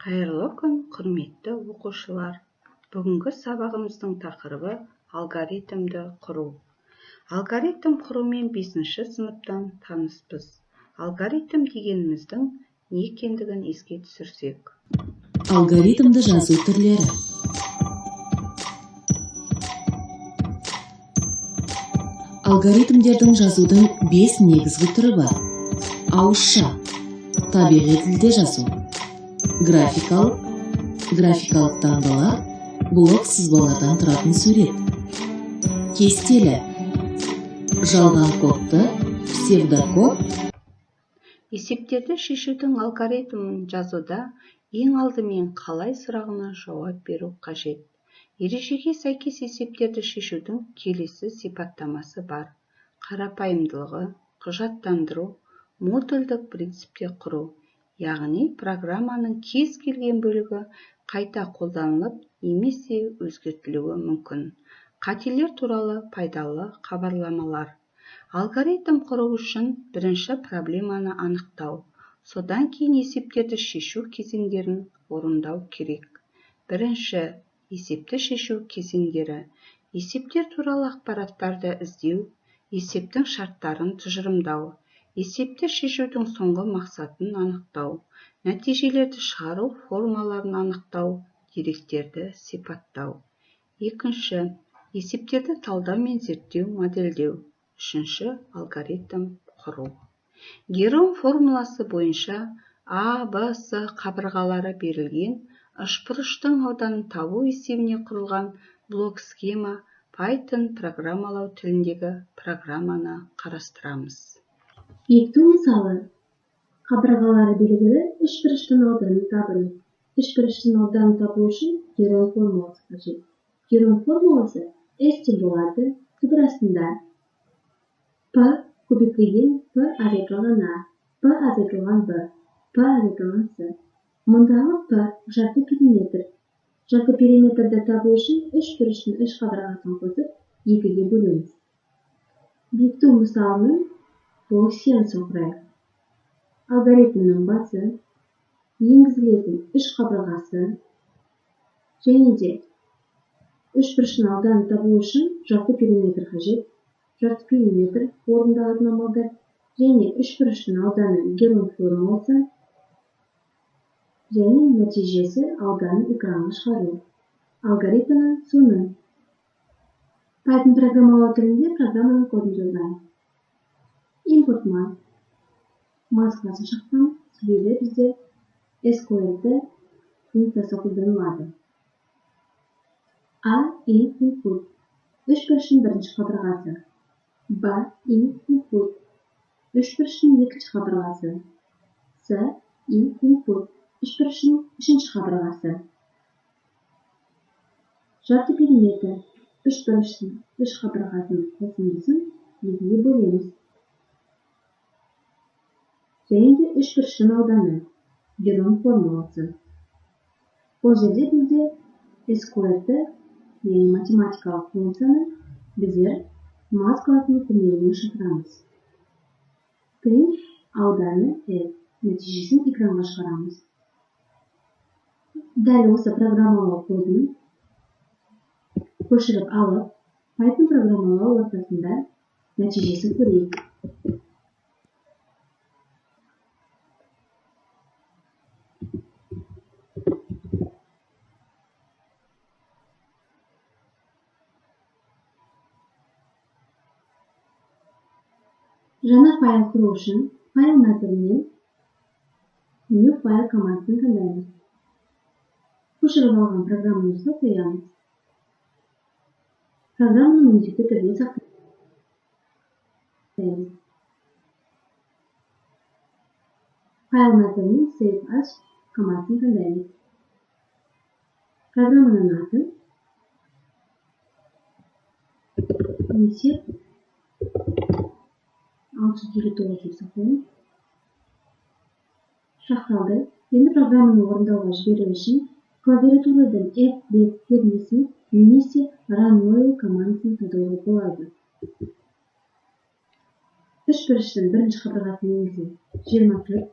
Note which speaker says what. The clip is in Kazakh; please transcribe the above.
Speaker 1: Қайырлы күн, құрметті оқушылар! Бүгінгі сабағымыздың тақырыбы алгоритмді құру. Алгоритм құрумен 5-ші сыныптан таныспыз. Алгоритм дегеніміздің не екендігін еске түсірсек.
Speaker 2: Алгоритмді жазу түрлері. Алгоритмдердің жазудың 5 негізгі түрі бар. Ауызша, табиғи тілде жазу, графикалық, графикалық таңбалар, блок сызбалардан тұратын сурет, кестелі, жалған кодты, псевдокод.
Speaker 1: Есептерді шешудің алгоритмін жазуда ең алдымен қалай сұрағына жауап беру қажет. Ережеге сәйкес есептерді шешудің келесі сипаттамасы бар. Қарапайымдылығы, құжаттандыру, модульдік принципте құру, яғни программаның кез келген бөлігі қайта қолданылып немесе өзгертілуі мүмкін. Қателер туралы пайдалы хабарламалар. Алгоритм құру үшін бірінші проблеманы анықтау, содан кейін есептерді шешу кезеңдерін орындау керек. Бірінші, есепті шешу кезеңдері. Есептер туралы ақпараттарды іздеу, есептің шарттарын тұжырымдау, есепті шешудің соңғы мақсатын анықтау, нәтижелерді шығару формаларын анықтау, деректерді сипаттау. Екінші, есептерді талдау мен зерттеу, модельдеу. Үшінші, алгоритм құру. Герон формуласы бойынша А, Б, С қабырғалары берілген үшбұрыштың ауданын табу есебіне құрылған блок-схема Python программалау тіліндегі программаны қарастырамыз.
Speaker 3: Бекіту мысалы, қабырғалары белгілі үшбұрыштың ауданын табыңыз. Үшбұрыштың ауданын табу үшін Герон формуласы қажет. Герон формуласы S тең болады түбір астында P көбейтілген P азайтылған A, P азайтылған B, P азайтылған S. Мұндағы P жарты периметр. Жарты периметрді табу үшін үшбұрыштың үш қабырғасын қосып 2-ге бөлеміз. Бекіту мысалының блок схемасын құрайық. Алгоритмнің басы, енгізілетін үш қабырғасы және де үшбұрыштың ауданын табу үшін жарты периметр қажет. Жарты периметр орындалатын амалдар және үшбұрыштың ауданы Герон формуласы және нәтижесі ауданын экранға шығару. Алгоритмнің соңы. Python программалау тілінде программаның кодын жазайық. Import math. Math класын шақырамыз, себебі бізде SQRT функциясы қолданылады. A input. Үшбұрыштың бірінші қабырғасы. B input. Үшбұрыштың екінші қабырғасы. C input. Үшбұрыштың үшінші қабырғасы. Жарты периметр. Үшбұрыштың үш қабырғасының қосындысын 2-ге бөлеміз. Және де үшбұрыштың ауданы Герон формуласы. Бұл жерде бізде SQRT, яғни математикалық функцияны біздер math классының көмегімен шақырамыз. Print ауданы S нәтижесін экранға шығарамыз. Дәл осы программалау кодын көшіріп алып, Python программалау ортасында нәтижесін көрейік. Жаңа файл құру үшін файл мәтінінен New File командасын таңдаймыз. Көшіріп алған программамызды қоямыз. Программаны міндетті түрде сақтаймыз. Файл мәтінінен Save As командасын таңдаймыз. Программаның атын есеп 659 деп сақтаймыз. Сақталды. Енді программаны орындауға жіберу үшін клавиатурадан F5 пернесін немесе Run Module командасын таңдауға болады. Үшбұрыштың бірінші қабырғасын енгізейік. 24,